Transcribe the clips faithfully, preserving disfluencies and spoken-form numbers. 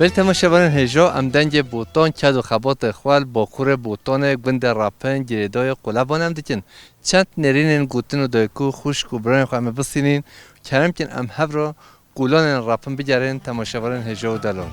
Belê temaşevanên hêja, em dengê Botan, ked û xebatê xwe li Bakurê Botanê, gundê Rapin, girêdayê Qulebane em dikin. Çend nêrînên gotin û dayik û xwişk û birayên xwe em ê bistînin. Kerem kin em hev re kolanên Rapin bigerin temaşevanên hêja û delal.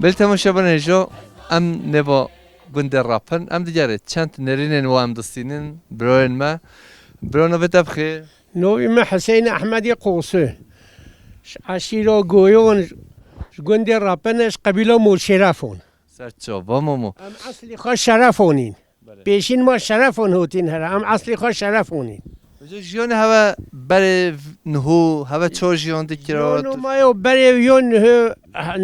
Belê temaşevanên hêja, em nêva gundê Rapin, em digerin çend nêrînên wan em distînin, birayên me. Bira, navê te bi xêr? Navê me Hüseyin Ehmedî Qosu. Ji eşîra Goyan, ji gundê Rapin, ji qebîla Mol Şerefon. Ser çava, Momo. Em eslî xwe Şerefon in. Belê. Pêşîn ma Şerefon hotîn here. Em eslî xwe Şerefon in. Ji jiyanê hewe berê niho, hewe çawa jiyan dikira? Yo no ma yo berê yo niho,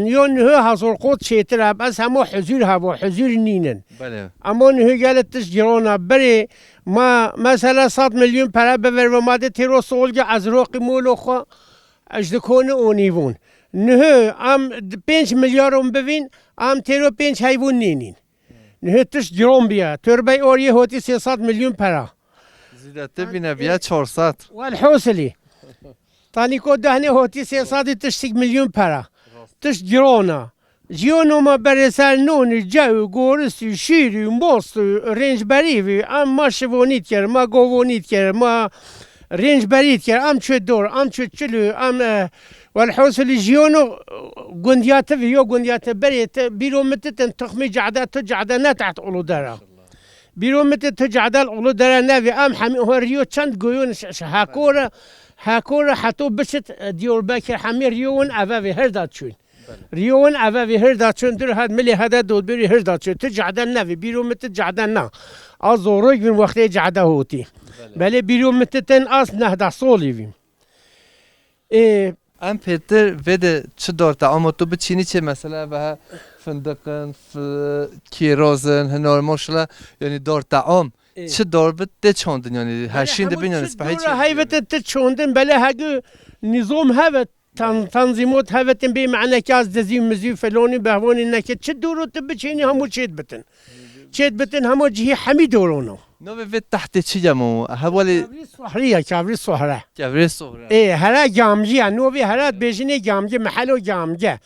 yo niho hezar qat çêtir e. Bes hema huzur heva, huzur nînin. Belê. Ema niho gelek tişt giran e. Berê ma mesela sed milyon pere biver ve ma de têro solge ez roqî molo xwe, ez ji dikoni onî vûn. Niho em pênc milyaron bivîn, em têro pênc heyvûn nînîn. Niho tişt giron biya. Torbey oriyê hotî sê sed milyon pera. Zîde te bîne biya çar sed. Welhosilî. Tanîko dehnê hotî sê sedî tiştik milyon pera. Tişt girona. Jiyono me berê ser nonî, cew, goristî, şîrî, mostî, rêncberî vî. Em ma şivonî dikir, ma govonî dikir, ma rêncberî dikir. Em çi dor, em çi çilû, em, e, welhosilî jiyono, e, gundiyati vî, yo gundiyati berê te bîro mititin, tuxmî cehde, tu cehde ne teht ulu dera. Bîro min te tu cadel ulu dere nevî, em hemî ho riyo çend goyon ş-, ş-, hekore, hekore heto biçit, e, Diyarbekir hemî riyo win evevî hirda çûn. Belê. Riyo win evevî hirda çûn, dur had milê hede dodbirî hirda çûn. Tu caden nevî, bîro min tu caden na. A zoroy bin wextê cade hotî. Belê. Belê bîro min tu ten as nehda solî vîm. Ê, em pêtir vê de çi dor teama tu biçînî çê, mesela ve he findiqin, fi-, kêrozin, hinar maşallah, yanî dor team, Ê. Çi dor bit tê çandin, yanî Belê, heşîn hemû dibin, yanî çi spehî dora çi? Heyvetin ti çandin, belê hegu nizom heve, tan-, tanzîmot hevetin bê mene ki az dizî mizî felonî behvonî neke, çi doro tu biçînî hemû çêd bitin. Çêd bitin hemû cihî hemî dorono. Navê vê tehtê çi ye mo? Hevalê Kavrî Sohrî ye, Kavrî Sohre. Kevrê Sohre. Ê, here Gamcî ye. Novî here bêjinê Gamcî, mehelo Gamcî.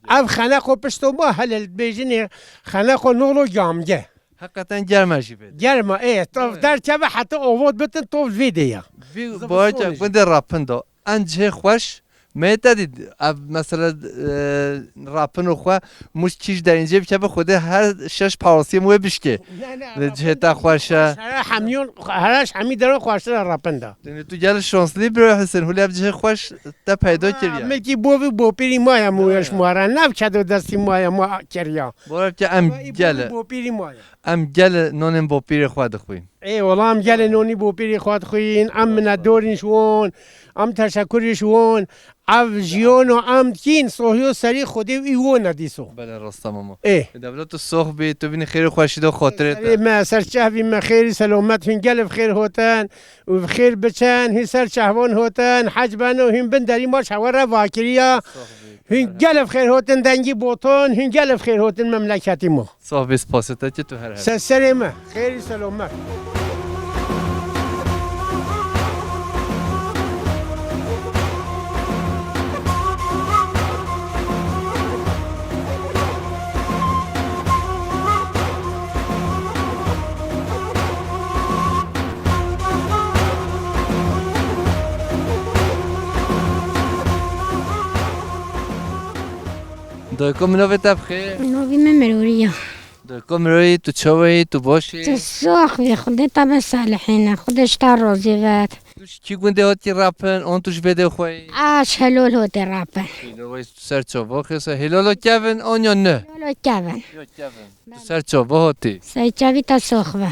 Ev xeneqo pişto ma hele bêjinê xeneqo nolo Gamcî. Heqeten germe jî vê. Germe, ê, tov Evet. derkeve heta ovot bitin tov vê de ya. Vî Zivistonê bayaca jî. Gundê Rapin do. En cihê xweş, Me te dît, ev mesela, e, rapin û xwe mûş kîş derîncê bikeve, xwedê her şeş parasiyê wê bişkê. Ne, ne, Li cihê te xweş e. Here hemîyon, here ji hemî deron xweştir e rapin de. Yanî tu gel şanslî bira Husên, hûlê ev cihê xweş te peyda kiriye. Milkî bovî bopîrî ma ye, mûyeş ma re. Nav kedo destî ma ye, ma kiriya. Bora ke em Bovî gel, bopîrî ma ye. Em gel nonên bopîrê xwe dixwîn. Ê, wela em gelê nonî bopîrê xwe dixwîn, em minetdorîn ji wan, em teşekurî ji wan. Ev jiyono em dikîn, sohiyo serî Xwedê û î wone dîso. Belê, rast e mama. Ê. Dewlet tu sox bî, tu bînî xêr û xweşî de xatirê te. Serê me, ser çev bî me, xêrî selomet, hûn gelê bi xêr hotin û bi xêr biçin, hûn ser çehvan hotin, hec beno, hûn bin derî maç hewe re vakiriya. Sox bî. Hûn gelê bi xêr hotin dengî Botan, hûn gelê bi xêr hotin memleketî me. Sox bî, spasê te ki tu her her. Ser serê me. Xêrî selomet. Dayko min, navê te bi xêr? Navê min Mirorî ya. Dayko Mirorî, tu çawa yî, tu baş î? Tu sax bî, Xwedê te bisalihîne, Xwedê ji te razî be. Tu ji kî gundê hatî rapin, an tu ji vê dê xwe yî? Ez Hilol hotê rapin. Hilol, wê tu ser çava xêsa. Hilolo kevin, an ya ne? Hilolo kevin. Ya kevin. Tu ser çava hatî? Ser çavî te sox be.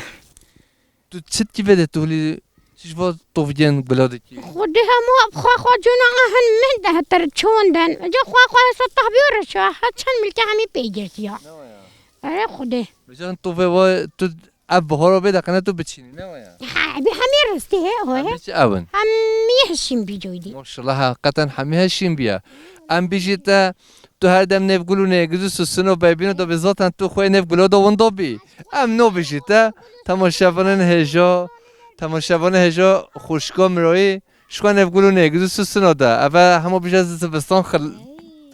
Tu çi dikî vê dê tu hilî, çi ji va tovgên gula dikî? Xwedê hemû xwe xwe cûna hin min de heter çon den. Ca xwe xwe hesa tahbî û reşa. Her çend milke hemî pê girtiya. Ne waya? Erê Xwedê. Bijan tovê wa tu ev bihara bê de qene tu biçînî, ne waya? Ha, bi hemî ristî he, o he. Hemî çi ew in? Hemî hişîn bî coydî. Maşallah, heqeten hemî hişîn bîye. Em bijî te, tu her dem nêv gul û nêgiz û susino beybîno de bi zaten tu xwe nêv gulo de winda bî. Em no bijî te, temaşevanên hêja, temaşevanê hêja xwişka miroyî, ji xwe nêv gul û nêgiz û susino de. Eve hema bije zivistan xil-,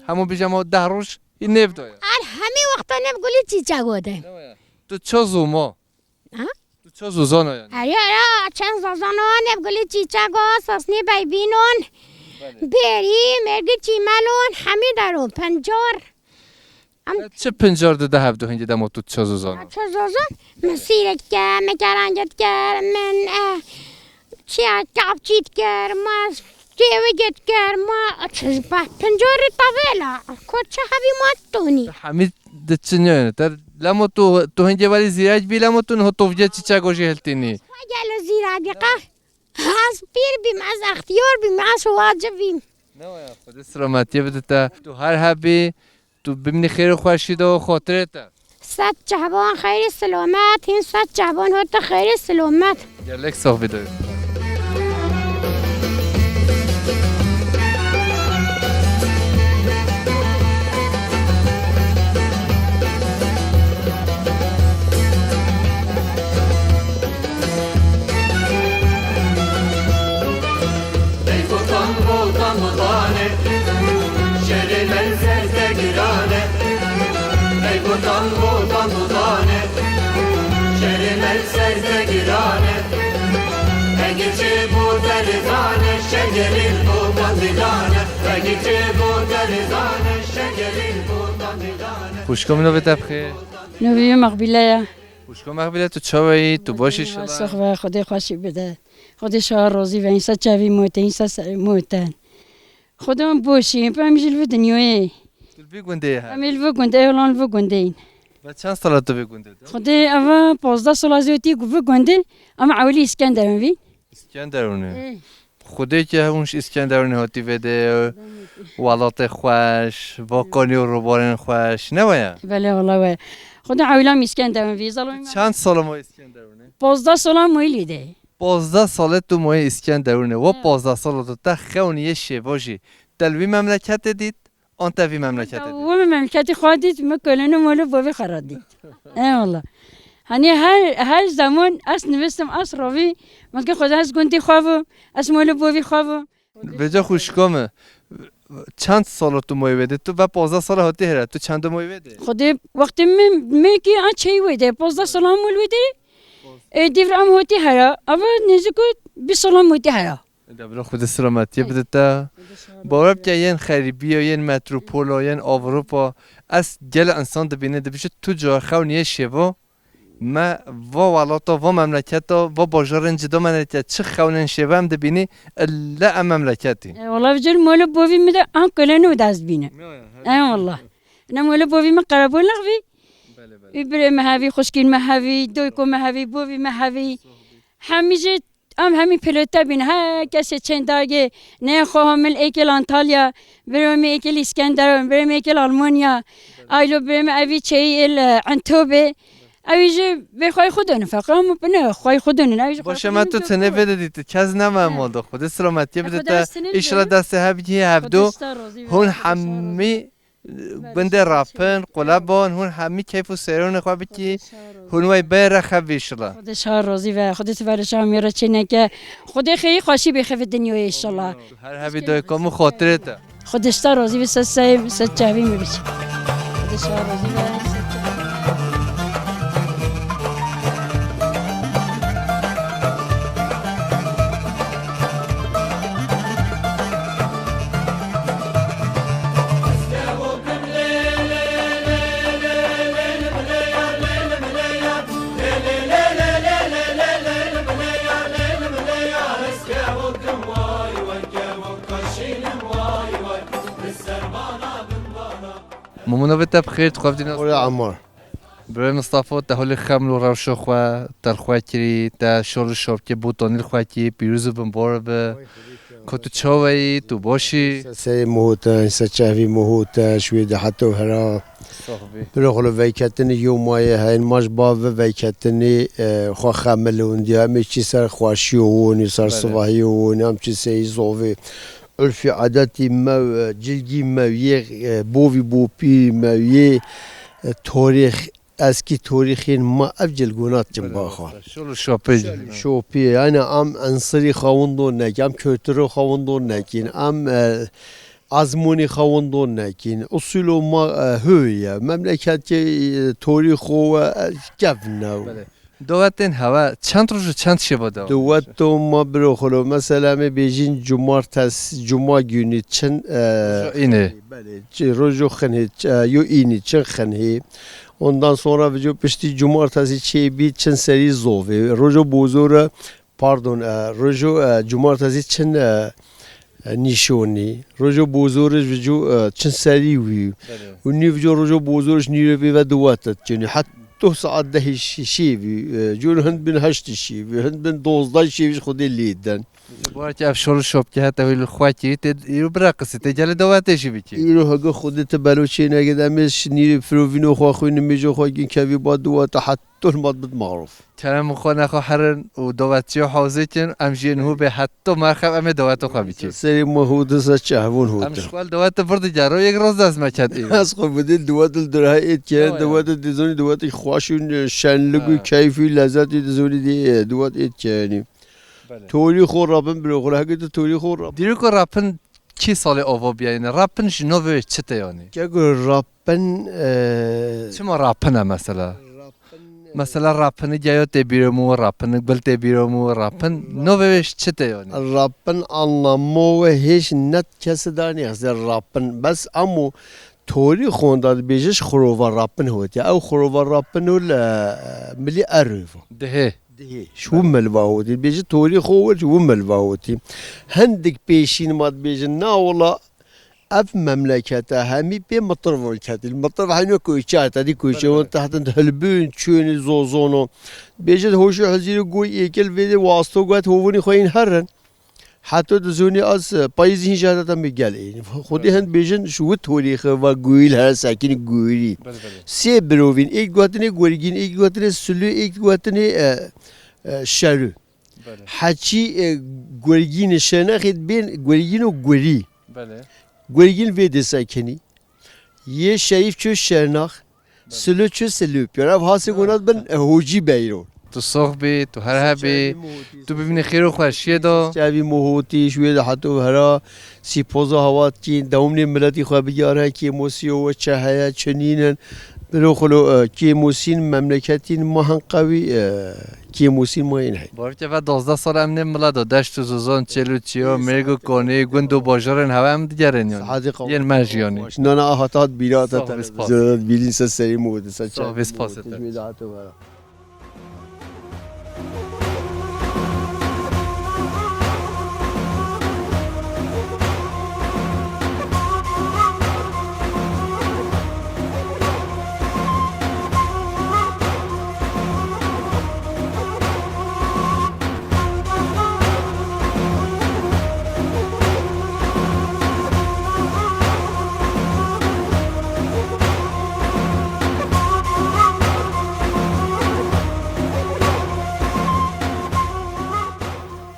hema bije ma deh roj. Hî nêv daye. Her hemî wexta nêv gulî çîçego de. Ne waya? Tu ço zû ma? Ha? Tu ço zû zana yani? Erê, erê, çend zazano nêv gulî çîçego, sosnî beybînon, Belê. Bêrî, mêrgî çîmelon, hemî deron, pencar. Em Ya çi pencar dide hevdu hingî demo tu ço zû zana? Ço zû zan? Min sîrek dike, min kerenge dike, min, eh, Çiya kapçî dikir, ma têwigê dikir, ma çi ji pe-, pincorî tavêla. Ko çi hebî ma tonî. Hemî di çi neyene? Te lemo tu, tu hingê welî zîrek bî, lemo tu niho tovgê çîçego jî hiltînî. Xwe gelo zîra dîqa. Ez pîr bîm, ez extiyar bîm, ez wacib bîm. Ne waya, Xwedê selametiyê bide te. Tu her hebî, Tu bimînî xêr û xweşî de û xatirê te. Sed çehbon xeyrî silomet, hîn sed çehbon hota xeyrî silomet. Gelek sax bî dayê. Ey kotan kotan mutane, şerê me ser te girane. Ey kotan kotan mutane, şerê me ser te girane. Ege çê bo te rizane, şengelin bo bandidane. Ege çê bo te rizane, şengelin bo bandidane. Xwişka min, navê te bi xêr? Navê min Mexbîle ye. Xwişka Mexbîle, tu çawa yî? Tu baş î inşallah? Sax be, Xwedê xweşî bide. Xwedê şa razî be, însa çavî mote, însa se-, mote. Xwedê em boşî, em jî li vî dinyayê. Tu li vî gundê ye he? Em ê li vî gundê, ewlan li vî gundê yîn. Ve çend sala tu vî gundê de? Xwedê eva pazdeh sala zêtî ku vî gundê, em ewilî Îskenderun vî. Îskenderunê. Ê. Xwedê ke hûn ji Îskenderunê hatî vê de, welatê xweş, vakanî û robarên xweş, ne waya? Belê, wala waya. Xwedê ewilî em Îskenderun vî, zalomî me. Çend sala ma Îskenderunê? Pazdeh sala moyî lî de. Pazdeh sale tu moyê Îskenderunê. Wa pazdeh sala tu te xewniyê şêva jî te li wî memleketê dît, an te vî memleketê dît? Wê memleketê xwe dît, min koleno molo bovê xwe re dît. Eyvallah. Hani her, her zaman ez nivîsim, ez rovî, min ke xwe ez gundî xwe bû, ez molo bovî xwe bû. Vêca xwişka min, çend sala tu moyê wê de? Tu ve pazdeh sala hatî here. Tu çend moyê wê de? Xwedê wextê min, min kî an çeyî wê de, pazdeh sala min wê de. Ê, dîvra em hatî here. Ava nêzîko bîst sala min hatî here. De bila Xwedê selametiyê bide te. Bawer bike yên xerîbiya, yên metropolo, yên Avropa. Ez gelek insan dibîne, dibêje tu ca xewniyê şêva. Me va welata, va memleketa, va bajarên cida me nediye, çi xewnên şêve em dibînî, ille em memleketî. E, wala vêca li mala bavî min de an koleno dest dibîne. Ya, ya, her E, wala. Ne mala bavî min qerebolix vî. Belê, belê. Û birê me hevî, xwişkên me hevî, doyko me hevî, bavî me hevî. Hemî jî Em hemî pilote bîn, her kesê çendagê, neyê xwe homil êkê li Antalya, birê me êkê li Îskenderun, birê me êkê li Almanya, aylo birê me evî çeyî ê li Entobê. Ew jî bê xwayê xwe donin feqir, hemû bine xwayê xwe donin. Ew jî Baş e, me tu tenê vê de dît, kes nema mal de. Xwedê selametiyê bide te. Xwedê destê ne bide. Îşallah destê hev bihî hevdu. Xwedê star razî be, hûn Xwedê star razî be. Hemî Gundê rapin, qulebon, hûn hemî keyf û seyronê xwe bikî, hûn wey bê re xev vîşila. Xwedê şa razî ve, Xwedê tu ve li şa mêra çê neke. Xwedê xêyî xweşî bê xev dinyayê inşallah. Her hebî doykom û xotirê te. Xwedê şta razî ve, se seyv, se çavî min bişî. Xwedê şa razî ve, se çavî. Mûmûno bê te bi xêr, tu xwe bidî nas. Xwedê Emar. Birê Mistafo, te holê xeml û rewşo xwe, te li xwe kirî, te şol û şopkê Bûtonî li xwe kî, pîroz û binbor bi. Ku tu çawe yî, tu baş î? Serê miho te, ser çavî miho te, şwê de heto hera. Sax bî. Biro xwe li veyketinê yo maye heyn, ma ji ba ve veyketinê, e, xwe xemil û ndiya, em ê çî ser xweşiyo wonî, ser Belê. Sivahiyo wonî, em çî seyî zovê. Urfî edetî me, e, cilgî me, yê, e, bovî bopî me, yê, e, torîx, eskî torîxên me ev cilgonat cin Belê, baxan. Şol û şopê. Şopî, yani em ensirî xewindon nek, em kültürü xewindon nekîn, em, e, azmûnî xewindon nekîn. Usulo me, e, hû ye. Memleketê, e, torîxo we, e, kevn e. Belê. Dowetên hewe çend roj û çend şeva dewam Dowet doma biro xolo. Mesela em ê bêjin cumartes, cuma günü çin, e, Rojo înê. Belê, çi-, rojo xinhê, ç-, e, yo înî çin xinhê. Ondan sonra vico piştî cumartesi çê bî çin serî zovê. Rojo bozore, pardon, e, rojo, e, cumartesi çin, e, e, nîşonî. Rojo bozore vico, e, çin serî wî. Belê. Û nî vico rojo bozore ji nîrê bê ve dowet et çinî. Heta saet dehê şî-, şî vî. E, cûr hin bin heştî şî vî. Hin bin dozdeh şî vî ji Xwedê lê den. Ji bo ki ev şol û şopkê heta wî li xwe kî, tê îro bireqisî, tê gelê dawetê jî bikî. Îro hege Xwedê ti belo çê neged, em ê şinîrê firovîno xwe xwî nimêjo xwe gîn kevî ba dua te het tol mat bid maruf. Kerem xwe nexwe herin û dawetçiyo hawzê kin, em jî yên hû bê hetto merxev em ê daweto xwe bikî. Serê me hû di se çehvûn hû Em di. Ji xwe li dawete vir digero, yek roz dest me ket îro. Ez xwe bidin dawet li dirhe êt kirin, Ewa ya. Dawet dizonî dawet xweş û şenlik û Ha. Keyf û lezzetî dizonî dê dawet êt kirinî. Belê. Torî xwe rabin biro xwe, heke tu torî xwe rabin. Dîroko rapin kî salê ava biyayîne? Rapin ji navê wê çi te yanî? Keko rapin, e, Çima rapin e mesela? Rapin, e, Mesela rapini geyo tê bîro mu, rapini gul tê bîro mu, rapin navê wê ji çi te yanî? Rapin anlamo we hêş net kesi danî ez rapin. Bes amo torî xonda dibêje ji xirova rapin hotiye. Ew xirova rapin û li, e, milî erê va. Dihê. Dihê. Ji wi milva hotî. Dibêjin torî xwe wir ji wi milva hotî. Hindik pêşîn ma dibêjin, na wila ev memlekete hemî pê mitirvan ketî. Mitirv heyno koçe, te dî koçe Bele, wan bele. Tehtin hilbûn, çûnî zozono. Dibêjin hoşê hizîrî goy êkil vê dê wasto got hovunî xwe yên herin. Heto dizonî ez, e, payîzî hîn jehda te me gel ê. Xwedî Bele. Hin bêjin ji wit holî xe va gûyî li her sekînî gûyî. Bele, bele. Sê birovîn, êk gotinê gurgîn, êk gotinê silû, êk gotinê, e, e, şerû. Bele. Heçî, e, gurgînê şenexê dibên gurgîn û gurî. Bele. Gurgîn vê dê sekinî. Yê şerîf çû şernax. Silo çu silo piyor. Ev hasê gona bin, e, hocî beyro. Tu sox bî, tu her hebî, tu bibînî xêr û xweşiyê de. Çavî mohotî, şûyê de heto hera, sîpoza hawat kî, dewmnê miletî xwe bigare, kêmosiyo we çi heye, çi nînin. Biro xilo, e, kêmosîn, memleketîn, ma hin qewî, e, kêmosîn ma yên hey. Barke ve dozdeh sal em nê mila de, deşt û zozon, çêl û çiyo, mêrg û konî, gund û bajarên hewe em digerin yani. Saetê qewî. Yên me jî yani. Nana, aha, tat bîra te. Sağ ol, televîzyonda spas. Bîlîn se serî mû, se Sağ ol, çerê spas mû, ete. Tijmê de hate vera.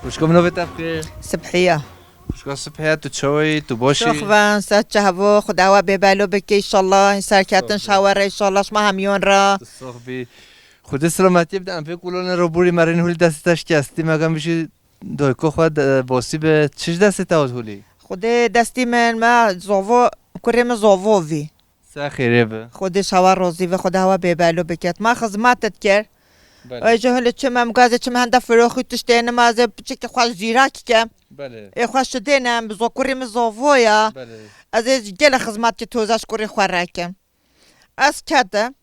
Xwişka min, navê te bi xêr? Sibhiya. Xwişka Sibhiya, tu çawa yî, tu baş î? Sox ben, ser çehvo, Xuda we bê belo bike, înşallah, serketin Sox be. Şawe re, înşallah, şima hemiyon re. Tu sox bî. Xwedê selametiyê bide, em vê kulonê re borî me rên hûlî destê te şikestî, me gam bijî dayko xwe de, bosî be, çi ji destê te hat hûlî? Xwedê destî min, me zovo, kurê min zovo vî. Se xêrê be. Xwedê şawa rozî ve, Xwedê hewa bêbelo biket. Ma xizmet dikir. Belê. Ê ji hûlî çi me, em gazê çi me henda firoxî tiştê nima, ez ê piçekî xwe zîrak kem. Belê. Ê xwe şidêne, em bi zokurî min zovo ya. Belê. Ez ê gelek xizmetkî toze ji kurî xwe rekim. Ez kete.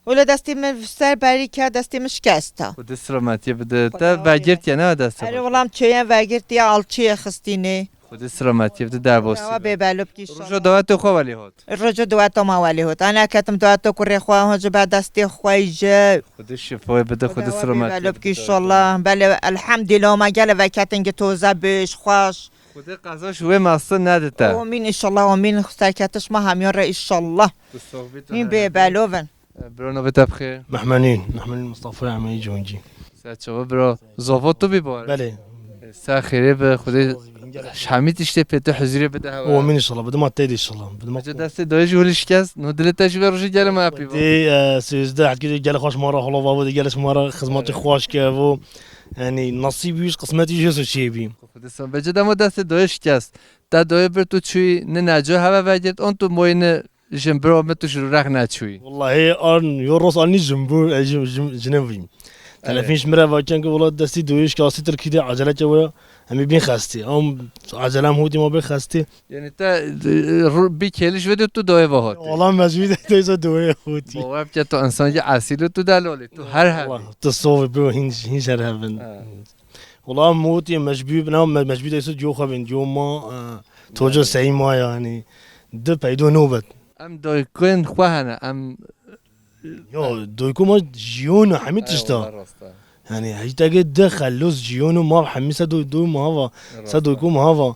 Wele destê min ser berî ket, destê min şikesta. Xwedê selametiyê bide. Te vegirtiye ne destê xwe? Erê, wilam çêyen vegirtiye, alçiyê xistînê. Xwedê selametiyê bide derbasî. Ewa bê belo bikî inşallah. Roja dawetê xwe welê hot. Roja daweta ma welê hot. Ana ketim daweta kurê xwe, hon ji ber destê xwe jî. Xwedê şifoyê bide, Xwedê selametiyê bide. Belo bikî inşallah. Belê, elhamdülillah, ma gele veketin ki toze biş, xweş. Xwedê qeza ji wê mastê nedite. Amîn inşallah, amîn. Serketiş ma hemiyan re inşallah. Tu sohbet Hîn bê belo bin. Bro, navê te bi xêr? Mehmenîn, Mehmenîn Mustafa Emeyî Conkî. Ser çava bro. Zava tu bî bar? Belê. Ser xêrê bi, Xwedê hemî tiştê pê tu huzurê bide hewa. Amîn inşallah, bidima tê de inşallah. Bidima Hece destê dayê jî hûlî şikest, no dilê te jî vê rojê gelê me hepî bû. Dê, e, sêzdeh hetkî de gelê xweş ma re holav avê de gelê şima re xizmatê xweş ke evo. Yani nasîb wî, qismetî jê so çê bî. Xwedê san. Vece dema destê dayê şikest. Te dayê bir tu çûyî, ne neca heve vegirt, on tu moyî ne Jin biro min tu ji rû rex neçûyî. Wallahî an yo ros anî jin bû, e, jin, jin, jine bûyî. Telefîn ji min re vakiyan ki wala destî duyuş ki asî Tirkî de acele ke wala em ê bîn xestî. Am acelem hûtî ma bê xestî. Yani te, e, rû-, bî kêliş vê de tu doyê ve hotî. Wala mecbûrî de teyze doyê hûtî. Bawer bike tu insan ki esîl û tu delolî. Tu her hebî. Wala, tu sovî biro hîn, hîn şer hebin. Ha. Wala em hûtî mecbûrî bina, me-, mecbûrî de diyo xwe bin, diyo ma, e, toca seyî ma yani. Di peydo nobet. Em doykên xwe hene, em Yo, doyko ma jiyon hemî tişta. Eyvallah, rast e. Yani heytege de xelos jiyon ma hemî se doy, doy ma hava, se doyko ma hava.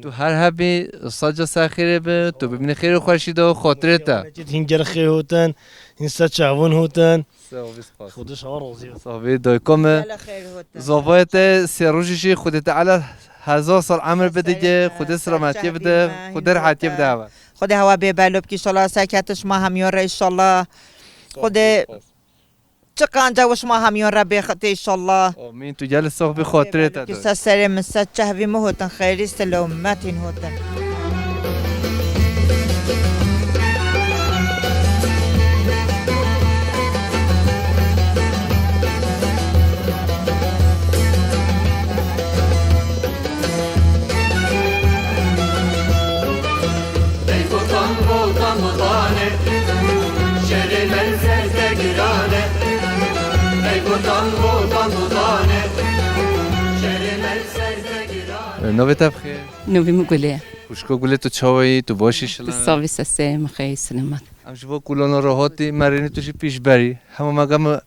Tu her hebî saca ser xêrê bi, tu bimînî xêr û xweşî de û xotirê te. Hîn ger xê hoten, hîn se çavon hoten. Sağ ol, spas. Xwedê şawa razî be. Sağ ol, doyko me. Gele xêr hote. Zavayê te sê rojî jî Xwedê Teala hezar sal emir bidige, Xwedê selametiyê bide, Xwedê rehetiyê bide hewa. Xwedê hewa bê belo bikî, inşallah serketiş ma hemiyan re inşallah. Xwedê çi qanca wişma hemiyan re bêxite inşallah. Amîn, tu gelê sax bî, xotirê te doy. Ser serê min ser çehvî min hotin xêrî selametîn hotin. Navê te bi xêr? Navê min Gul e. Xwişko Gulê, tu çawa yî? Tu baş î şila? Tu savî sesê min xeyî silemat. Em ji bo kulona re hatî, me rênî tu jî pîş berî. Hema me gam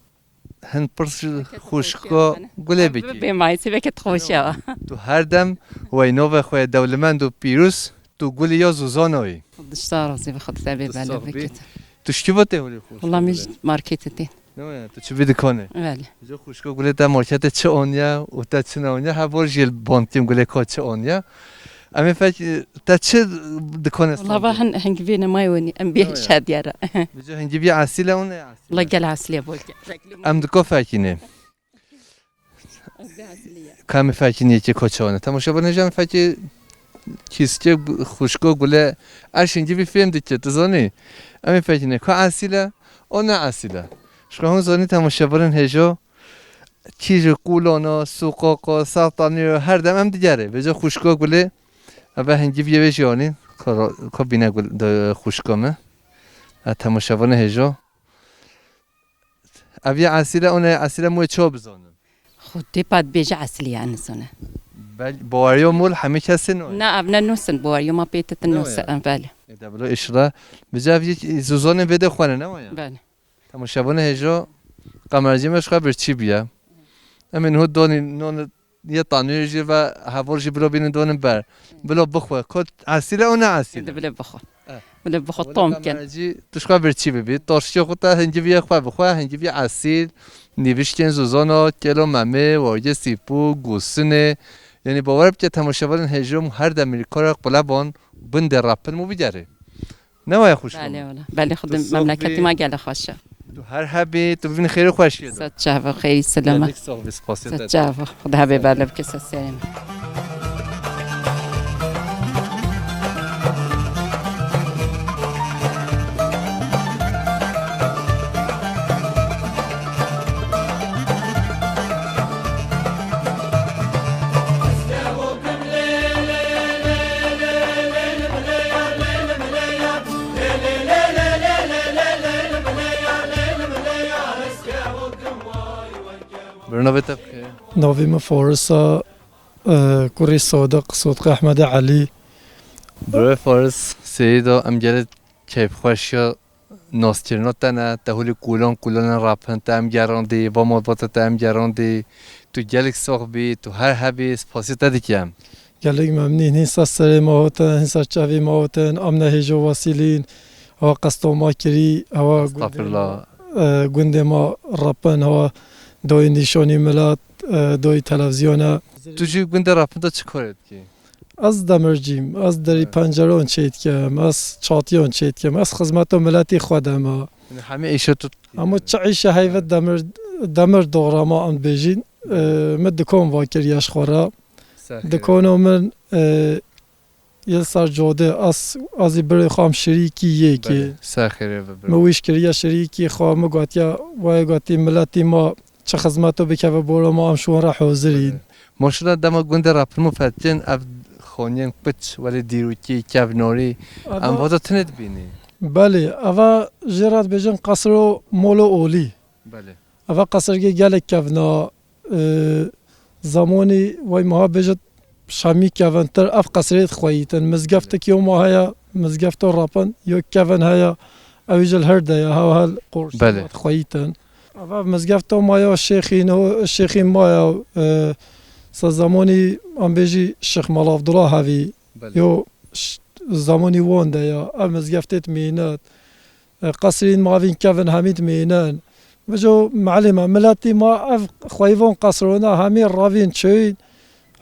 hin pirs ji xwişko Gulê bikî. Bê mayî siveke xweş e. Tu her dem wey navê xwe dewlemend û pîroz, tu Gulê ya Zozano yî. Dişta razî be, Xwedê te bê bela bikit. Tu ji kî ve tê holê xwe? Wela min ji marketê tê. Ne ya, tu çi bî dikanê? Belê. Ji xwişko Gulê te marketê çi aniye û te çi neaniye? Heval jî li ban kim Gulê ka çi aniye? Em ê fek, te çi dikanê? Wela va hin-, hingivê nemayê wenî, em bê şadiye re. Bi cî hingivî esîl e û ne esîl e? Wela gel esîl e, bol gel. Em dika fekînê. Ka em ê fekînê yekê ka çi aniye? Temaşevanê hêja em fekê kîskê xwişko Gulê, eş hingivî fêm dike, tu zanî? Em ê fekînê ka esîl e û ne esîl e. Ji xwe hûn zanî temaşevanên hêja, kî ji qûlana, sûqaqa, sertanî, her dem em digerê. Vêca xwişko Gulê, eve hingiviyê wê jî anîn. Ka ra-, ka bîne Gul-, de, xwişka me. E, temaşevanê hêja. Ev ya esîl e, ona ya esîl e, em wê çawa bizanin? Xwedê pa dibêje esîl ya nizane. Bel-, baweriya mol hemî kesê no. Na, ev ne nûsin, baweriya ma pê titin nûse, belê. E, de bilo îşra. Vêca ev yek Zozanên vê de xwene, ne waya? Belê. Temaşevanê hêja, qemercî me ji xwe birçî bûye. Em ê niho donî non yê tanûrê jî ve heval jî bilo bînin donin ber. Bilo bixwe. Kot esîl e û ne esîl e? Bilo bixwe. Eh. Bilo bixwe, tom ken. Qemercî tu ji xwe birçî bibî. Torşikê xwe te hingiviyê xwe bixwe, hingivî esîl, nîvişkên Zozana, kêlo memê, wayê sîpû, gosinê. Yanî bawer bike temaşevanên hêja her demî li kara quleban bin de rapin mû bigerê. Ne waya xwişko? Belê wala. Belê xwe memleketî ma gelek xweş e. Tu her hebî, tu bibînî xêr û xweşiyê de. Sed çava, xêrî selama. Gelek sax bî, spasiyê te. Sed çava. Xwedê hebê bela bike ser serê me. Bira navê te bixêr. Navê min Faris e. e, kurê Sodiq, Sodiq Ehmedê Elî. Birê Faris Seyîdo, em gelek keyfxweş ya naskirina te ne, te holê kulan kulanên rapin te em gerandî, va malbata te em gerandî. Tu gelek sax bî, tu her hebî, spasiya te dikim. Gelek memnîn, hîn ser serê me hatin, hîn ser çavî me hatin, em ne hêjo wesilîn, hewa qesta ma kirî, hewa gundê Estağfirullah. ma, e, gundê ma rapin, hewa doyê nîşanî milet, e, doyê televizyona. Tu jî gundê rapin de çi karê dikî? Ez demircîm, ez derî He. penceran çêdikim, ez çatiyan çêdikim, ez xizmeta miletî xwe de me. Yani hemî îşa tu Ama çi îşe heyvet demir, demir doğrama em bêjîn. E, min dikan va kiriye ji xwe re. Sexê. Dikano min, e, yê ser code, ez, ez ê birê xwe em şirîkî yê kê. Belê, sexê rê ve birê. Min wîş kiriye şirîkî xwe, min gotiye, wayê gotî miletî ma çi xizmeto bikeve bora ma em şûn re hozirîn. Belê. Maşallah dema gundê rapin û fetkin ev xaniyên piç welê dîrokî, kevnarî, Eva em vada tune dibînî. Belê, eva jê re dibêjin qesro molo olî. Belê. Eva qesirgê gelek kevna, e, zamonî wey meha bêjit şemî kevintir ev qesirê dixweyitin. Mizgeftik yo ma heye, mizgefto rapin, yo kevin heye, ew jî li her de ye, hew hel qorşî Belê. dixweyitin. Eva mizgefto ma ya şêxî, niho şêxî ma ya, e, sa zamonî em bêjî Şêx Mala Abdullah hevî, Belê. yo ş-, zamonî wan de ya, ev mizgeftê dimînit. E, qesrîn mavîn kevin hemî dimînin. Bijo melîma, miletî ma ev xweyvon qesrona hemî ravîn çewîn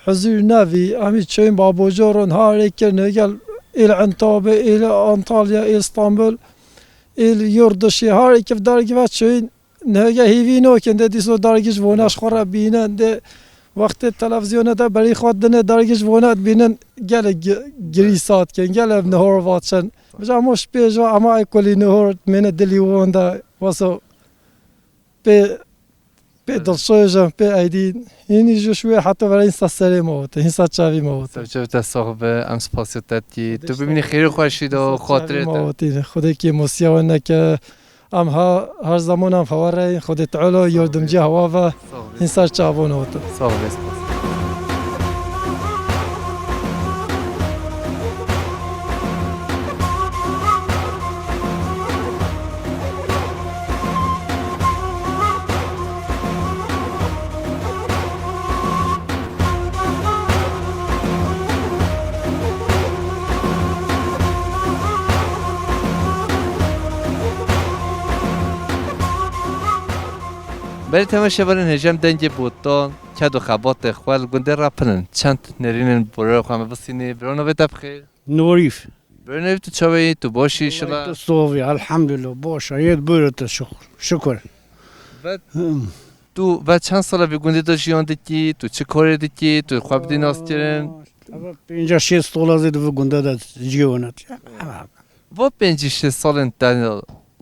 huzûr nevî, hemî çewîn babojoron harê kir, nêgel êl Entabê, êl Antalya, êl Stanbul, êl yurdişî harê kir dergive çewîn nêge hîvî nokin, de dîso dergiş vona ji xwe re bînin, de wextê televizyona de berî xwe dine dergiş vona dibînin, gelek gi-, girî sat kin, gelek nihor vaçin. Bijo hemû ji pêş ve ema ekolî nihor mêne dilî wan de, wesa pê, pê dilsoj in, pê eydîn. Hînî ji şûyê heta verê hîn ser serê me hate, hîn ser çavî me hate. Ser çavê te sax be, em spasiya te dikî. Tu bimînî xêr û xweşî de, Hîn ser xatirê çavî me te. hate. Xwedê kêmosiya we neke. Em ha, her zaman em hewa re, Xwedê Teala yardımcı hewa ve. Sağ ol. Hîn ser çavon hate. Sağ ol, spas. Belê temaşevanên hêja em dengê botan, ked û xebatê xwe li gundê rapinin. Çend nêrînên borê xwe me bisînî. Biro navê te bixêr? Norîf. Biro navê tu çawe yî? Tu baş î şila? Tu sovî, elhamdülillah, baş a. Yê biro tu şuk-, şukur. Ve Hmm. tu ve çend sala vî gundê de jiyan dikî? Tu çi karê dikî? Tu xwe bidî naskirin? Eva pêncî şêst sala zêde vî gundê de jiyan dikî. Va pêncî şêst salên te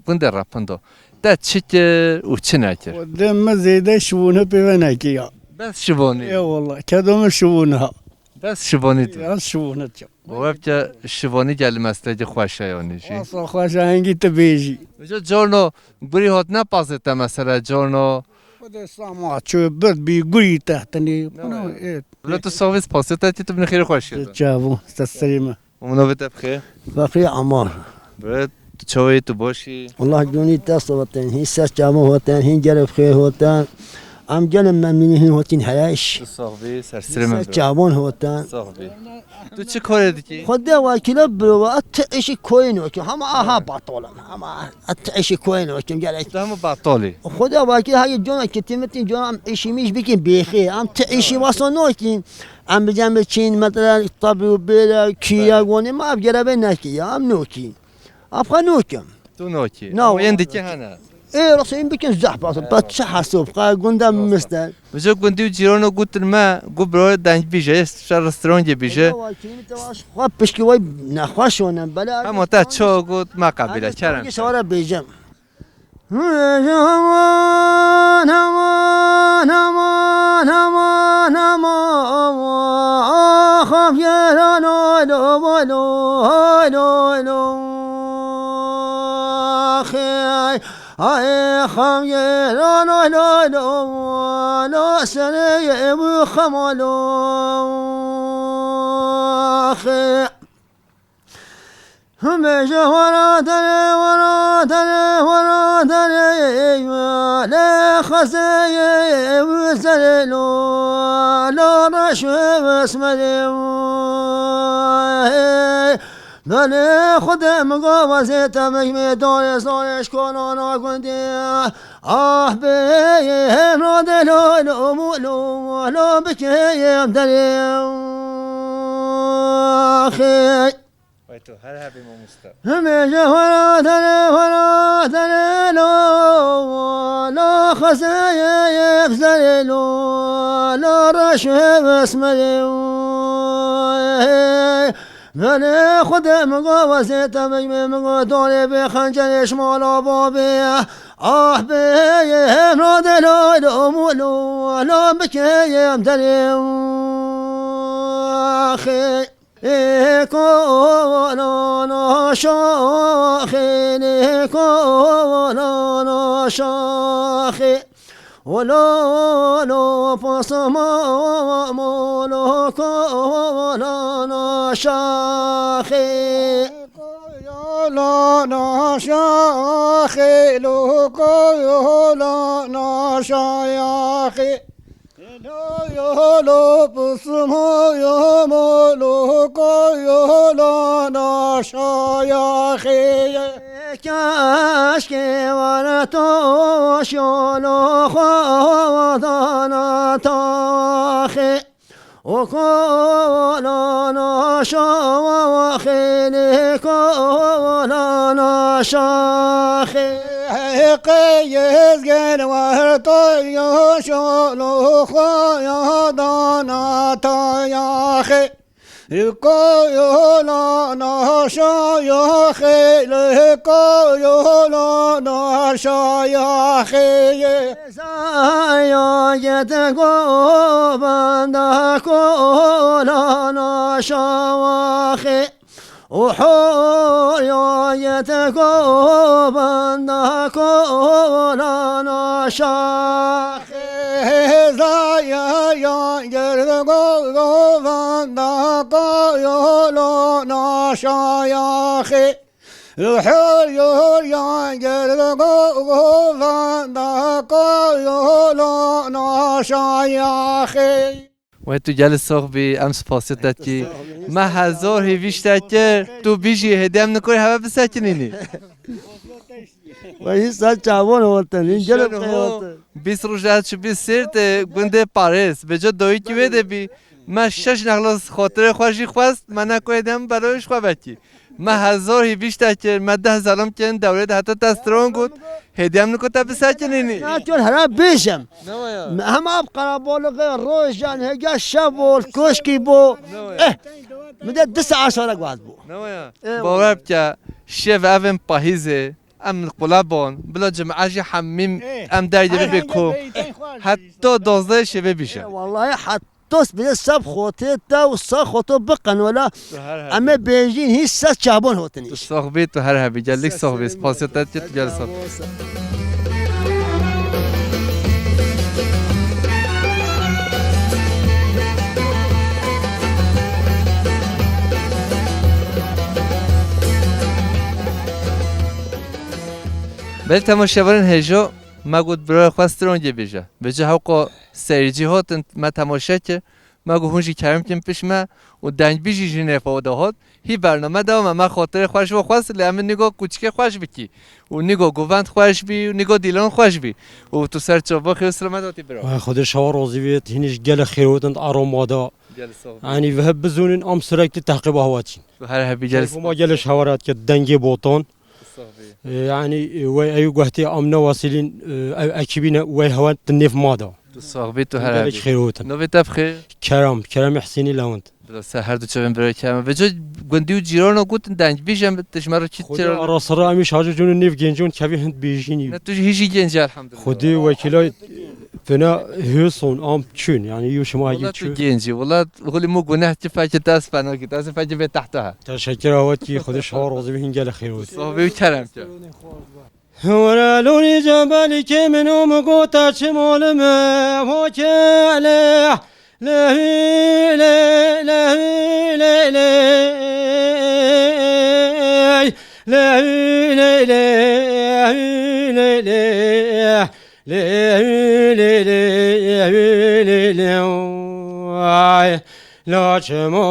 gundê rapin de, te çi kir û çi nekir? Xwedê min zêde şivûne pê ve nekiriya. Bes şivûnî? Ê wallah, kedo min şivûne ha. Bes şivûnî tu? Ya şivûne tu. Wevke şivûnî gel meslekî xweş e yanî jî. Wasa xweş e, hingî tu bêjî. Îca carno gurî hatine pazê te mesela carno? Xwedê sama çû bird bî gurî te tenê. Ne Bunu, var? Evet. Bila tu sax bî, spasê te, tu binî xêrê xweşiyê de. Çavû, te serê me. Û navê te bixêr? Feqî Amar. Be, tu çawa yî, tu baş î? Allah gunî te saxtin, hîn ser çavon hotin, hîn gelê xêr hotin. Em gelê memnûnî hîn hotin heyeş. Tu sax bî, ser serê me. Ser çavon hotin. Sax bî. Tu çi karê dikî? Xwedê wekîle biro, ez ti îşî koyî nokim, hema aha batalim, hema ez ti îşî koyî nokim, gelek. Tu hema batalî. Xwedê wekîle heyê cona kitî mitî cona em îşî mîş bikin bêxê, em ti îşî wasa nokin. Em bi cem çîn, mesela, tabî û bêle, kîye, Belê. gonê ma ev gerevê nekî ya, em nokî. Ev xwe nokim. Tu nokî. Na, Ama yên wala. dikî hene. Ê, rastî bikin zehf, bas, bas, çi hesab, qa gunda Rasta. miste. Bijo gundî û cîrano gotin me, gu biro deng bîje, şer restorangê bîje. Ê, wa kî te wa xwe pişkî way nexweş onen, bela. Hema te ço got me qebîle, Hadi kerem. sanki sara bêjem. Xam ye lo lo lo lo lo serê wî xema lo xê. Himê ji wara dere, wara dere, wara dere, lê xezê ye wî zerê lo, lo reş wê wesmerê. Belê Xwedê min go wezê te min mê dorê zorê ji konana gundê. Ah bê hemra de lo lo mu lo lo bikeyem derê. Xê. Wey tu her hebî mamoste. Hemê ji hora dere hora dere lo lo xezeyê bzerê lo lo reşê wesmerê. Belê Xwedê min go wezê te min go dorê bê xencerê ji mala babê. Ah bê hemra de lo lo mu lo lo bikeyem derê. Xê. Ê kolana şaxê, ê kolana şaxê. Olo, olo, pasama, molo, kolana şaxê. Kolana şaxê, lo kolana şaxê. Yolo pusmo yomo lo ko yolo na şaya xeye. Kaşke var to şolo xodana taxe. O kolana şaxê, kolana şaxê. Qeyez gel var to şolo xodana taxe. Kolana şayaxê, li kolana şayaxê. Zaya yete govenda kolana şawaxê. Û hoya yete govenda kolana şaxê. Zaya ya gerd govenda kolana şayaxê. Hor hor ya gerd govenda kolana şayaxê. Wey tu gelî sox bî, em spasiyê te dikî. Me hezar hêvîş te kir, tu bijî, hêdî em nikorî heve bisekinînî. Wey hî ser çavan hotin, hîn gelek Şen ho, hotin. Bîst roj ez çûbî Sêrt, e, gundê Parêz. Vêca dawî kî wê de bî. Me şeş nexlos xatirê xwe jî xwest, me neko hêdî em beroyê ji xwe vekî. Me hezar hêvîş te kir, me deh zelam kirin dewrê de heta te stran got, hêdî em niko te bisekinînî. Naçor hera bêjim. Ne waya? Me hema bi qerebalixê rojan hêga şev bol, koşkî bo. Ne waya? Eh, min de du saet şara guhat bû. Ne waya? Eh, bawer bike, şev evên pahîzê, em qulebon, bila cim'e jî hemî Eh. em der de bibê ku. Heta dozdeh şevê bîje. Eh, wallahî het Dost bide seb xotê te û sa xoto biqen wela. Tu her hebî. Em ê bêjîn hîç ses çavbon hotinî. Tu sox bî, tu her hebî. Gellik sox bî. Spasiya te dike, tu gellik sox. Belê temaşevanên hêja, me got birayê xwe strongê bêje. Vêca hewqa seyircî hatin, me temaşe kir. Me got hûn jî kerem kin pişt me û dengbîjî jî nêfa de hat. Hî bername dewam e. Me xatirê xwe ji we xwest lê em ê nîgo kûçikê xweş bikî. Û nîgo govend xweş bî û nîgo dîlan xweş bî. Û tu ser çava xêr û selamet hatî bira. Ay, Xwedê şewa razî bê, hîn jî gelek xêr hotin aroma da. Gelek sağ ol. Yanî ve hep bizûnin am sürekli tehqîba hewa çîn. Tu her hebî gelek. Keyfê ma gelek hewa rahat ke dengê botan. Sax bî. E, yanî, e, wey ew guhtê amne wasilîn, e, ew ekîbî ne, wey hewa tu nêv ma da. Tu sax bî, tu her Gelek hebî. Xêr hotin. Navê te bi xêr? Kerem, Kerem Hüseyinî Lewent. Bila ser her du çavên birayê Kerem. Vêca gundî û cîrana gotin dengbîj em, tu ji me re çi Xwedê çira? Ara sira em îş hacı cûnû nêv gencon kevî hind bêjînî. Ne, tu jî hî jî genc î elhamdulillah. Xwedê wekîlay Fena hêson am çûn, yanî yo şima hegî Wala tu çûn. Genc î, wala holî mo guneh çi fekê te ez fena kî, ez fekê vê tehta he. Teşekkür avat ki Xwedê şewa razî bî, hîn gelek xêr û. Sohbê û kerem ke. Were lorî cembelî kê min û min gote çi mol me, ho kê lê, lê hû lê, lê hû lê lê, lê hû lê lê, hû lê lê, lê hû lê lê, hû lê lê. Ay, la çimo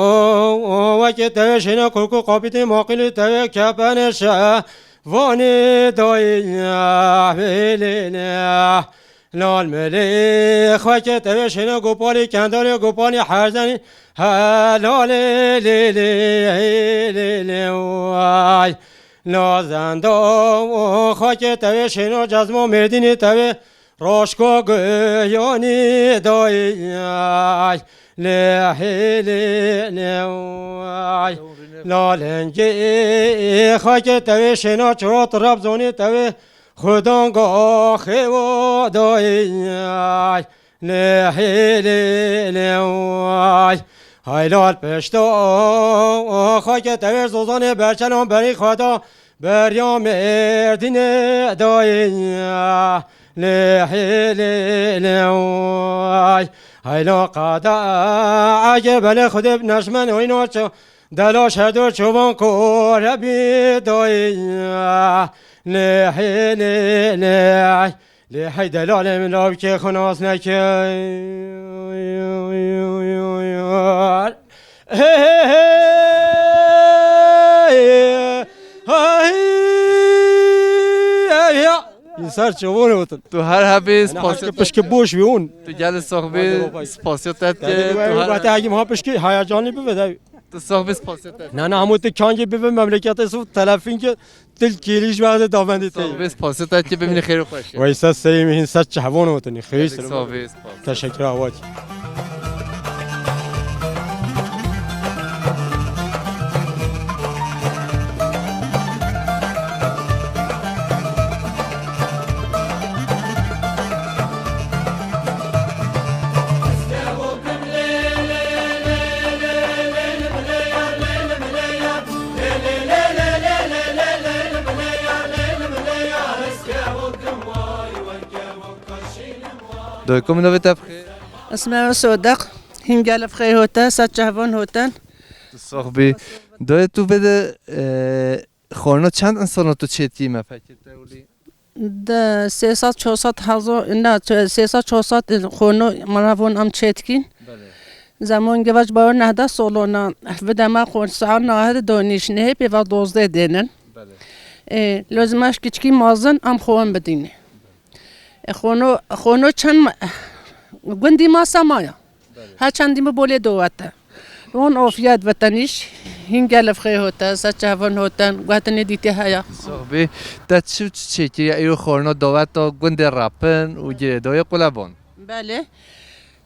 wekî tevê şêne kurkû qapîtî maqîlî tevê kepene şe. Vanê dayê hêlê ne. Lal melê xwekê tevê şêne gopalî kendarê gopalî herzenî helalê lê lê hêlê ne way. La zenda xwekê tevê şêne cezmo mêrdînî tevê Roşko giyonî dayî, lê hêlê ne ay. La lengê xakê tevê şêna çirat Rebzonî tevê xudan gaxê wo dayî, lê hêlê ne ay. Hay lal pişta xakê tevê zozanê berçelan berî xweda Berya Mêrdînê dayê, lê hêlê lê ay. Heyla qada ege belê Xwedê bi neşmen oyno ço, dela şerdo çoban kore bî dayê, lê hêlê lê ay. Lê hey delalê min lavkê xwe nas neke. Hey, hey, hey, ya. Însan çawan otin. Tu her hebî. Ana spasiyê aşkê te. Pişkê boş bî hûn. Tu gelî sox bî. Hadi baba. Spasiyê te. Hadi baba. Tu her hebî. Hadi baba. Hadi baba. Hadi baba. Hadi baba. Hadi baba. Hadi baba. Tu sox bî spasiyê te. Na, na, hemû tu kangê bibin memleketê sof telefîn ke dil kêlî ji wextê davendê te. Sof bî spasiyê te ke bimînî xêr û xweşî. Wey ser serê min hîn ser çehvan otinî. Xêr. Gelek ser sof bî, spas. Teşekkür avat. Dayê ku min navê te bixê? Isme Sodeq, hîn gelê bixê hote, ser çehvan hoten. Tu sox bî. Dayê tu vê de, e, xorna çend insana tu çêtî me fekê te wlî? De sê sed çar sed hezar, ne, sê sed çar sed xorno mera von em çêtkîn. Belê. Zemon gevaç bawer nehde solona, vide me xor saet nehde donîş, nehê pê ve dozdeh dênin. Belê. E, lozim eş kiçkî mazin em xon bidîne. E, xono, xono çend ma-, gundî ma semaya. Belê. Her çendî mi bolê dowete. Hûn ofiyet vetenîş, hîn gelê bixê hote, ser çehvan hoten, guhetinê dîtê heya. Sox bî. Te çi çi çêkiriye îro xorna doweta gundê Rapin û girêdayê Qulebon? Belê.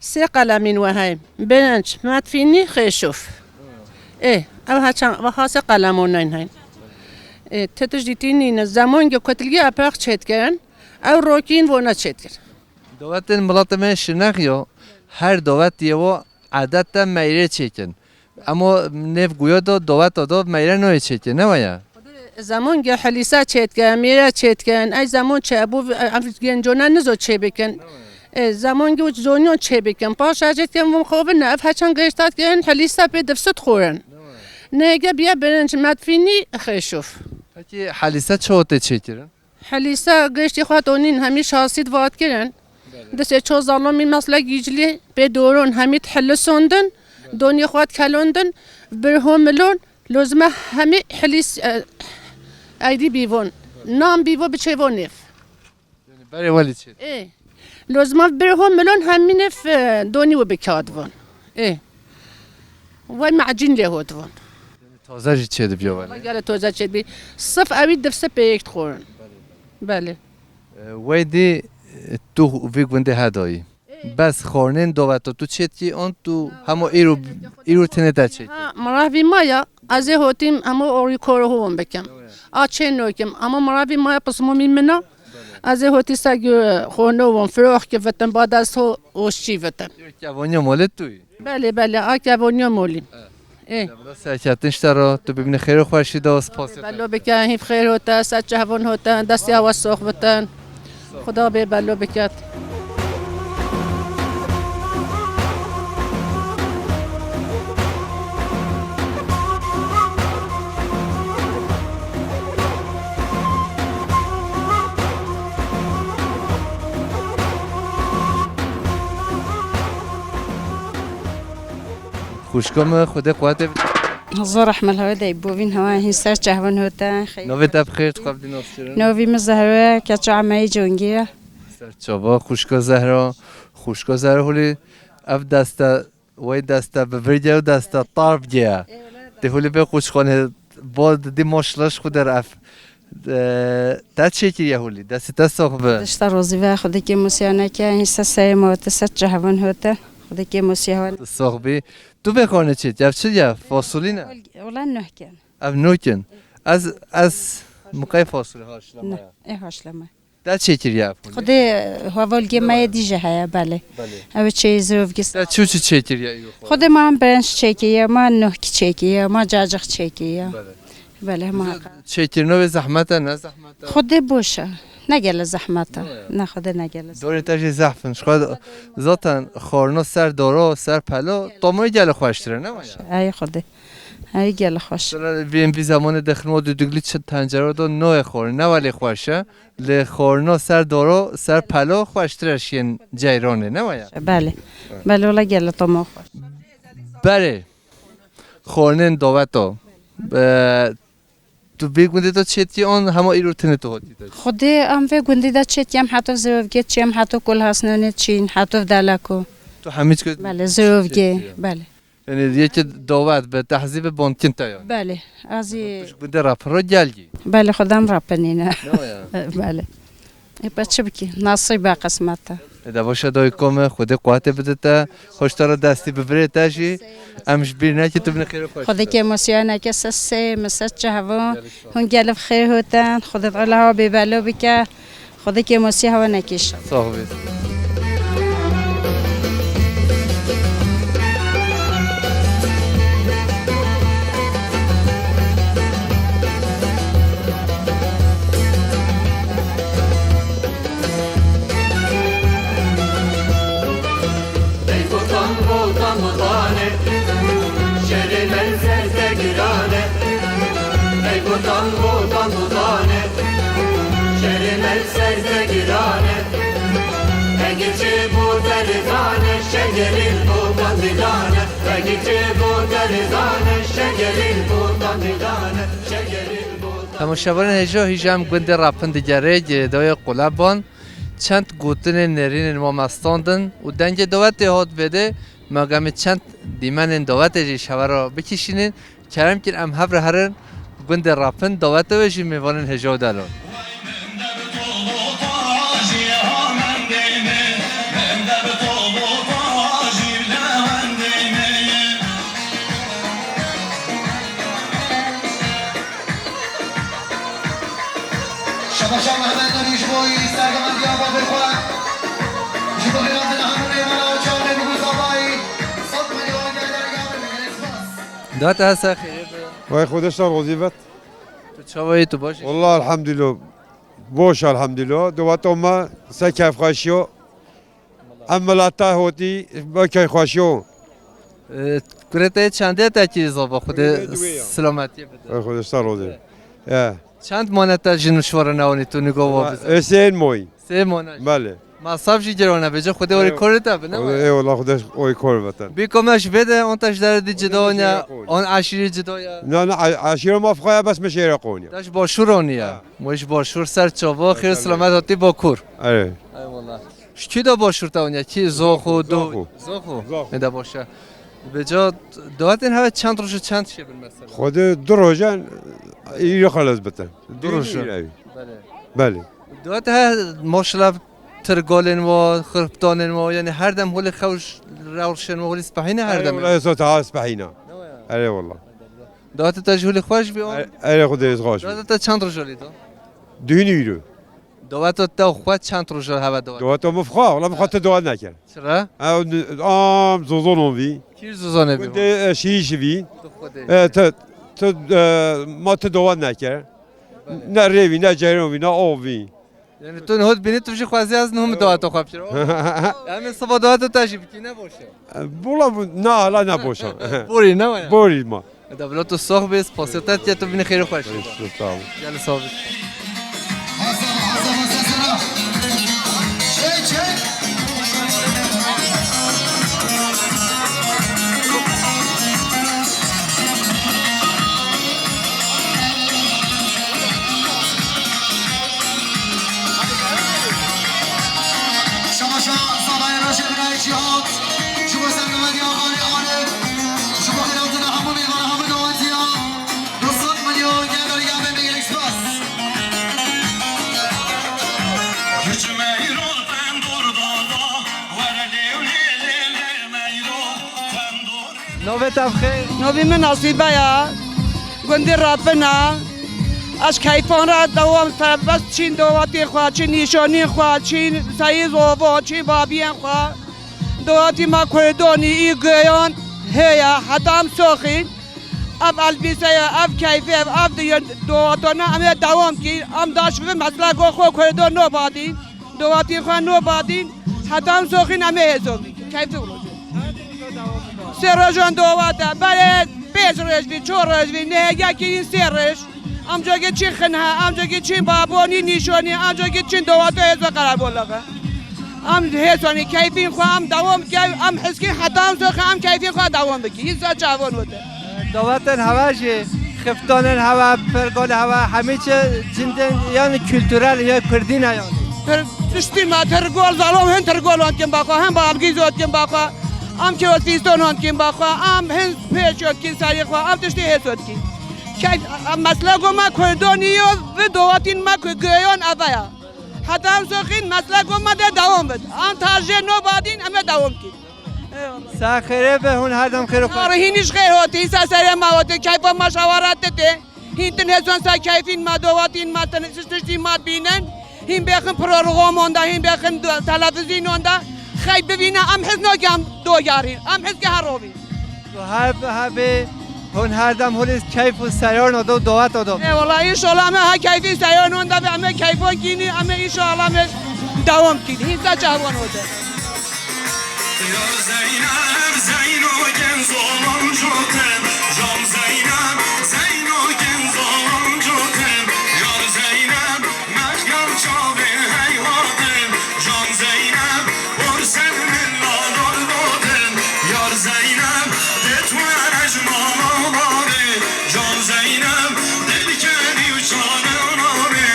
Sê qelemîn we hey. Birinc, medfînî, xêşûf. Ê, ev heçan, ve ha sê qelemoneyn heyn. Ê, ti tişt dîtî nîne. Zemon ge kotilgî epex çêtkirin, ew rokîn vona çêtkir. Dowetên miletê me şinex yo, her dowet yê wo edet de meyre çêkin. Emo nêv guyo do doweta do meyre noyê çêkin, ne waya? Zemon ge helîsa çêtke, meyre çêtken, ey zemon çê, bu ev gencone nizo çê bikin. E, zemon ge zonyon çê bikin. Paşa çêtken vun xovin, ev heçan geştat gen helîsa pê difsut xorin. Nege biye birinc medfînî xêşûf. Peki helîsa çi tê çêkirin? Helîsa giştî xwe donîn hemî şasî divat kirin. Belê. Disê ço zalomî mesle gîclî pê doron hemî dihilisondin, belê, donî xwe dikelondin, birho milon, lozime hemî hilîs, e, eydî bîvon. Nam bîvo biçêvo nêv. Yani berê welî çê. Ê. Lozime birho milon hemî nêv, e, donî û bikadivon. Ê. Wey mecîn lê ho divon. Taze jî çêdibiya wele. Gele taze çêdibî. Sif ewî difsi pêyek dixorin. Belê. E, wey dî, e, tu vî gundê hedayî. Ê. Bes xornên doveta tu çêtkî an tu hemo îro, îro tenê te çêtkî. Ha, miravî ma ya, ez ê hotîm hemo orî koro hûn bikim. A çê nokim, ama miravî ma ya pismomî min a. Ez ê hotî seg, e, xorno won, firox ki vitin, ba dest ho oşçî vitin. Kevoniya molê tu yî? Belê, belê, a kevoniya molî. E. Ê. Serketin ji te re, tu bimîne xêr û xweşî de, spas. Belo bike, hîv xêr hote, ser çavon hote, destê we sox bitin. Xuda bê belo biket. Xwişka me, Xwedê quwetê bide. Zor ehmel hewe dey bovîn hewa hîn ser çehvin hote. Navê te bi xêr, tu xwe bidî nasîkirin. Navî min Zehra ye, keça Emeyê Congî ye. Ser çava, xwişka Zehra, xwişka Zehra holî ev deste, wey deste bi vir ge û deste tar bige ye. Tê holî vê qûçxanê bo didî maşallah ji xwe der ev. E, te çêkiriye holî, destê te sox bi. Dişta rozî ve, Xwedê kêmosiya neke, hîn se serê me hote, ser çehvin hote. Xwedê kêmosiya we. Tu sox bî. Tu vê xornê çêt, ev çi ye? Fasulî ne? Wela nuh kin. Ev nuh kin. Ez, ez miqey fasulî haşlama Ne, ya. Ê haşlama. Te çêkiriye ev holî? Xwedê hevalgê me yê dîje heye, belê. Belê. Ew çêyê zirovgî. Te çi çi çêkiriye îro xwe? Xwedê me hem birenç çêkiriye, me nuhkî çêkiriye, me cacix çêkiriye. Belê. Belê, muhakkak. Çêkirina wê zehmet e, ne zehmet e? Xwedê boş e. Ne gele zehmet e. Ne ya. Ne, Xwedê ne gele zehmet. Dorê te jî zehf in. Ji xwe zaten xorno ser doro, ser pelo, tomoyê gele xweştir e, ne waya? Ey Xwedê. Ey gele xweş. Sira vê, vê zemanê dixin o düdüklü çi tencere do noyê xorno, ne welê xweş e. Lê xorno ser doro, ser pelo xweştir e şiyên ceyranê, ne waya? Belê. Belê, wela gele tomo xweş. Berê. Xornên dawet o. E, Tu vê gundê de çêtiyê an hema îro tenê tu hatî te? Xwedê em vê gundê de çêtiyem, heto Zirovgê çiyem, heto Kulhasnonê çîn, heto Deleko. Tu hemî çi Belê, Zirovgê, çêtiye? Belê. Yani yekê dawet be, tehzî be, bonkin te yani. Belê, ez ê Tu ji gundê rapiro gelgî. Belê, xwedem rapinîne. Ne ya? Belê. Ê, pe çi bikî? Nasîb e, qismet e. Ê, de baş e, dayiko me, Xwedê quwetê bide te. Hoştara destî bi virê te jî. Em ji bîr nekî, tu binê xêr û xweş. Xwedê kêmosiya neke, se sê, mi se çehvo. Hûn gelî bi xêr hotin. Xwedê Allah we bê belo bike. Xwedê kêmosiya hewe neke înşallah. Sax bî. Ey kotan kotan dudane, şerê me ser te girane. Ey kotan kotan dudane, şerê me ser te girane. Ege çê bo te rizane, şegerî bo bandidane. Ege çê bo te rizane, şegerî bo bandidane. Şegerî bo Temaşevanên hêja, hîja em gundê Rapin digerê, girêdayê Quleban. Çend gotinên nêrînên me me standin û dengê dawetê hat vêdê, me gemê çend dîmenên dawetê jî ji hev re bikişînin. Kerem kir em hev re herin gundê Rapin, dawetê wê jî mêvanên hêja û delal. Şabaşa Mehmet Nurî ji bo sergihandiya bavê xwe, ji bo xêrandina hemû mêvana û çavê Bigû Zavayî, sed milyon gel dergehê min gelek spas. Date hese xêrê be. Vay Xwedê şer rozî vet. Tu çawa yî, tu baş î? Wallah elhamdülillah. Boş elhamdülillah. Dewata me se keyfxweşiyo. Em mileta hotî, be keyfxweşiyo. E, kurê te çendê te kî zava, Xwedê Kurê te duwê ya. Selametiyê bide. Ey Xwedê sağ ol. E. Çend mane te ji nişwara newanî tu nigo wa bizin? E, sê moy. Sê mane. Belê. Masraf jî giran e, bêje Xwedê orê Eyvallah. Korê te bi, ne Xwedê, waya? Eyvallah, Xwedê orê korê beten. Bî kome ji vê de, on te ji derê dî cida Xwedê onya, jê ya on eşîrî cida ya. Na, na, e-, eşîra ma fixaya bes min şêre qoniya. Te ji başûr oniya. Ha. Wê ji başûr ser çava, xêr selamet hatî Bakur. Erê. Eyvallah. Ji kî de başûr te oniya? Kî Zoxo, Zoxo. Zoxo. Zoxo. Ne de baş e. Bêca dawetên heve çend roj û çend şê bin mesela? Xwedê du rojan îro xelas bitin. Du rojan. Belê. Belê. Dawet he maşallah tirgalên wa, xirptanên wa, yani her dem holê xew rewşên wa, holê spehîne her dem. Erê wallah, ez ta spehîna. Erê wallah. Dawetê te ji holê xweş bî, o? Erê Xwedê ez xweş bî. Dawetê te çend roj holê da? Duhîn îro. Daweto te xwe çend roj e heve dawet? Daweto min xwe, wala min xwe tu dawet nekir. Çira? Ew ni-, am zozonon vî. Kî zozonon vî? Gundê, e, şî ji vî. Tu xwe dê. E, tu, tu, e, ma tu dawet nekir. Ne rê vî, ne ceyran vî, ne av vî. Yani tu niho dibînî tu jî xwezî ez niho min daweto xwe bikir. Em ê siba daweto te jî bikî, ne boş e. E, bula bu, na hala ne boş e. Borî ne waya? Borî ma. Da bila tu sox bê, spasiya te tiye, tu bînî xêr û xweş. Sağ ol. Gel sağ ol. Şamaşa Sabayê Rojê Birayê Cîhat, ji bo serdemetiya Xalê Arif, ji bo xêrhatina hemû mêvana, hemû dawetiya, du sed milyon gel beriya me, gelek spas. Navê te bi xêr? Navê min Nasîbe ya. Gundê Rapin e. Ez keyfan re dewam dikim. Bes çîn dawetên xwe, çîn nîşanîn xwe, çîn seyî zova, çîn babiyên xwe. Dawetî me Kurdanî î giyan heye, heta em soxîn. Ev elbîse ye, ev keyfê, ev, ev di-, dawetane em ê dewam kî. Em daş bi mesleko xwe Kurdan nobadîn. Dawetî xwe nobadîn. Heta em soxîn em ê hêzon. Keyfê rojê. Sê rojan dawet e. Belê pênc roj bî, çar roj bî, nehêgekî yîn sê roj. Em cagê çîn xin he, em cagê çîn babonî nîşonî, em cagê çîn dawato hêzo qerebolaxe. Em hêzonî keyfîn xwe em dewam bike, em hizkîn heta em zoxe em keyfîn xwe dewam bikî. Hîn sa çavon wete. Dawetên heve jî, xiftanên heve, pergalê heve, hemî çi cindên yan kültürel ya kurdî ne yanî. Pir-, tiştî me tirgol zalom hin tirgol wan dikin baxwe, hin babgî zot dikin baxwe. Em kewet fîston wan dikin baxwe, em hin pêç wan dikin serî xwe, em tiştî hêz wan dikin. Key-, em meslego me Kurdanî yo, vi dawetîn me ku giyan eve ya. Heta em soxîn meslego me de dewam bid. Em tajê nobadîn em ê dewam kin. Eyvallah. Sa xêrê be, hûn her dem xêr û xweş. Hîn îş xêr hotî, sa serê me hotî, keyfa me şawara titê. Hîn tin hêzon sa keyfîn me, dawetîn me, tin tiştî me bînin. Hîn bêxin programon de, hîn bêxin do-, televîzyonon de. Xey bivîne, em hizno ki em doyarîn, em hiz ki her rovîn. Her, her bê hûn her dem holê keyf û seyarin odo, dawet odo. E, wala, înşallah me ha keyfî seyarin onda ve em keyfon kînî, em înşallah me dewam kînî. Hîn sa çavon odo. Yar Zeynep, Zeyno genzo mancote, Can Zeynep, Zeyno genzo mancote, Yar Zeynep, Meryem çavê heyvadin, Can Zeynep, Borsen min nadar dadin, Yar Zeynep, detwe ejmana bari, Can Zeynep, dilkeni uçanın abi.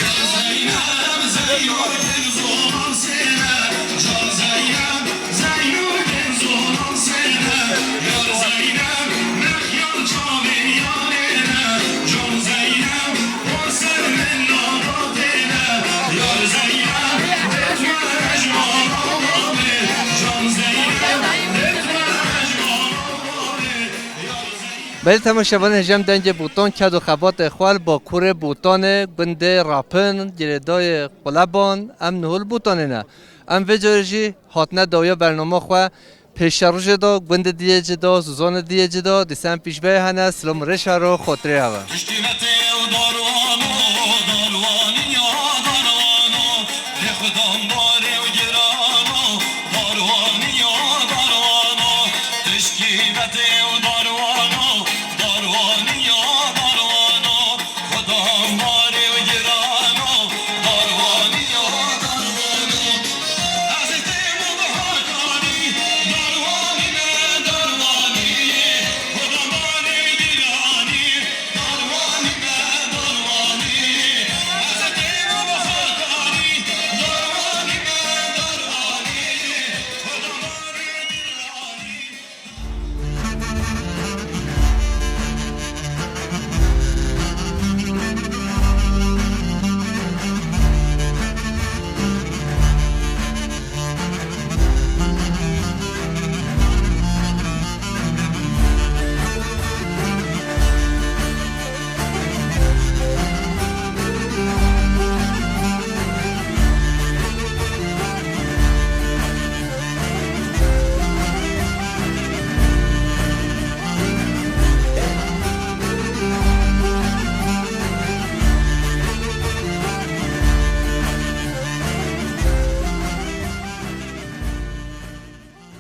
Yar Zeynep, Zeyno bir zolan sene, Can Zeynep, Zeyno bir zolan sene, Yar Zeynep, Meryem çavê yarine, Can Zeynep, Belê temaşevanên, jem dengê Botan ked û xebatê xwe li Bakurê Botanê, gundê Rapin, girêdayê Quleban, em niho li Botanê ne. Em vê carê jî hatine dawiya bernama xwe. Pêşerojê de gundê diyê cida, zozanê diyê cida, dîsa em pêşveyê hene, silam û rêşa ro, xotirê heve.